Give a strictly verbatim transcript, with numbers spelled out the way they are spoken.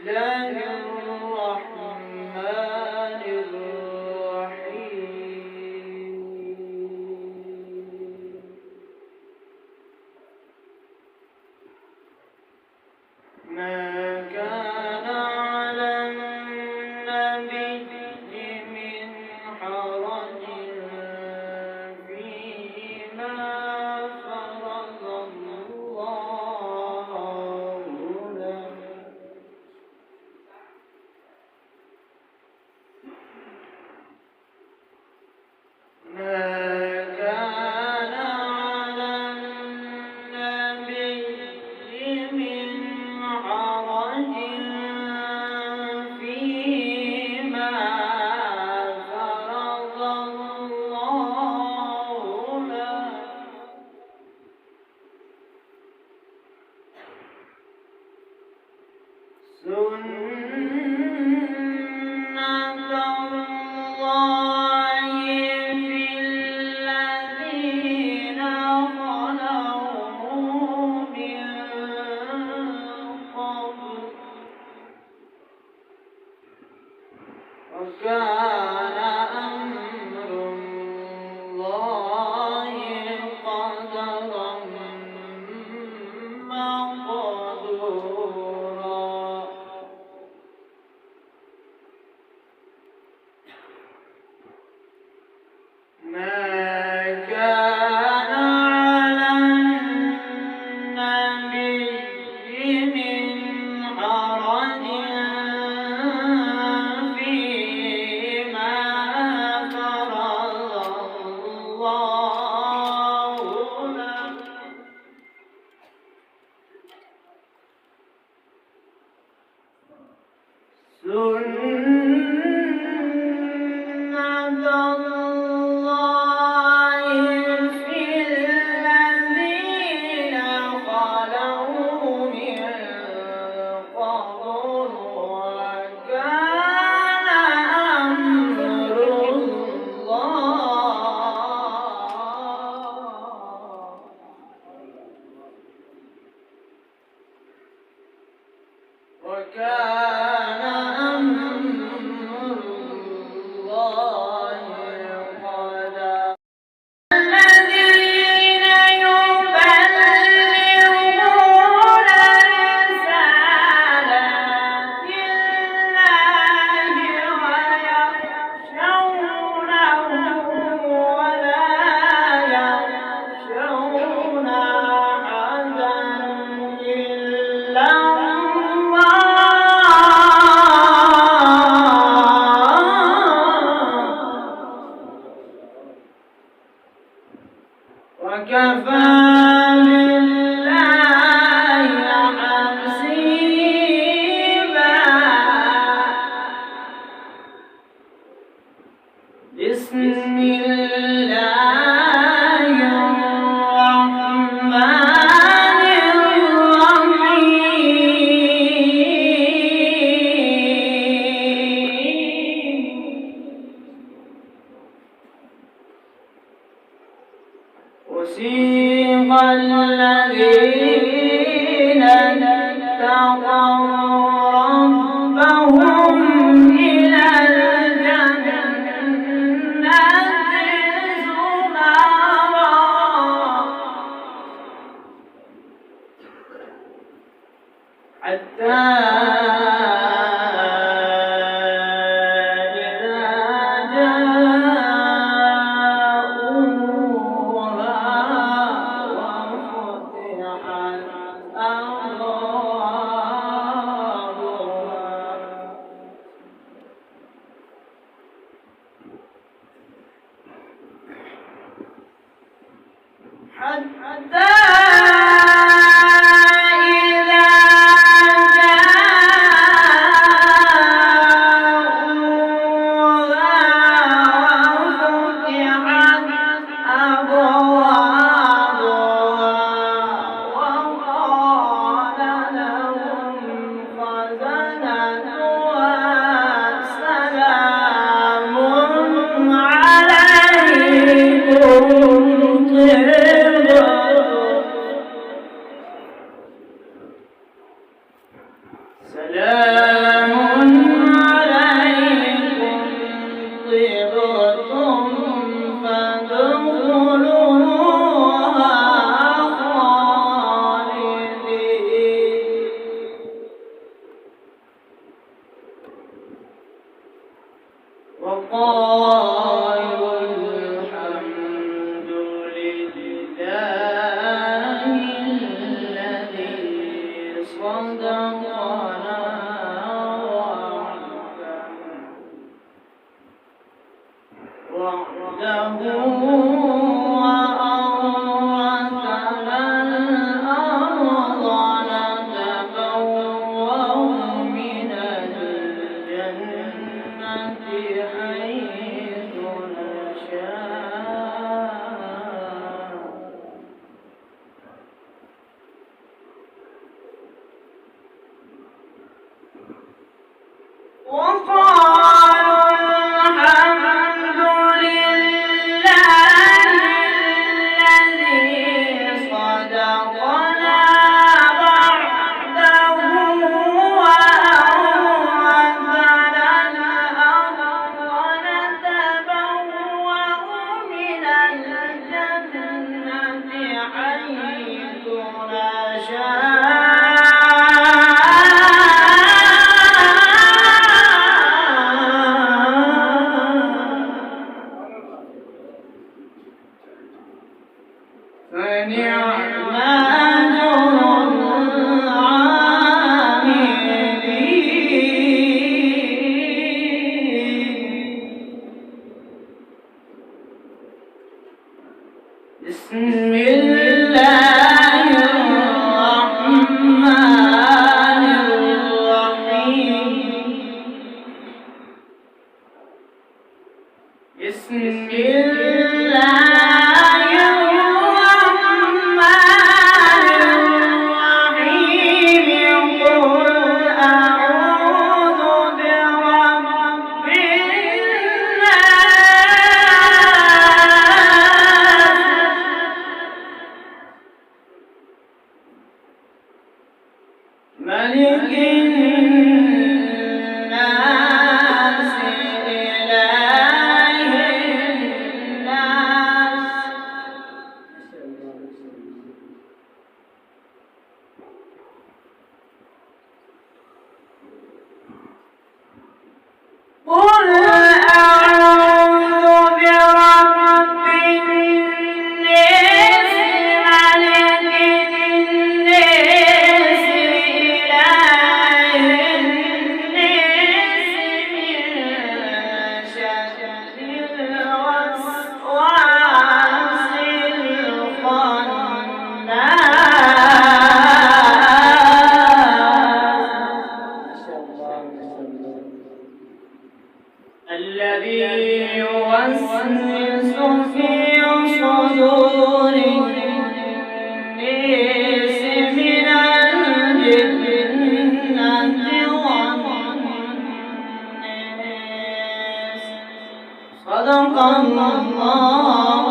الله الرحمن الرحيم. ما كان على النبي من حرج فيما فرض الله له. ما كان على النبي من حرج فيما فرض الله له. سنة الله في الذين خلوا من قبل، وكان أمر الله قدرا مقدورا. ما كان على النبي من حرج فيما فرض الله له. سنة الله في الذين خلوا من قبل، وكان أمر الله وكان أمر الله قدرا. الذين يبلغون رسالات الله ويخشونه ولا يخشون أحدا إلا الله. وكفى بالله حسيبا. بسم الله الرحمن الرحيم. وسيق الذين اتقوا ربهم إلى الجنة زمرا. حتى إذا جاءوها وفتحت أبوابها. حتى إذا جاءوها وفتحت أبوابها وقال لهم خزنتها سلام عليكم طبتم. سلام وحده وأورثنا الأرض نتبوأ من الجنة حيث نشاء. وقالوا الحمد لله الذي صدقنا وعده وأورثنا الأرض نتبوأ من الجنة حيث نشاء. فنعم أجر العاملين. بسم الله الرحمن الرحيم. بسم الله الرحمن الرحيم. قل أعوذ برب الناس. ملك الناس، إله الناس. قل أعوذ برب الناس، ملك الناس، إله الناس، من شر الوسواس الخناس. الذي يوسوس في صدور الناس من الجنة والناس. صدق الله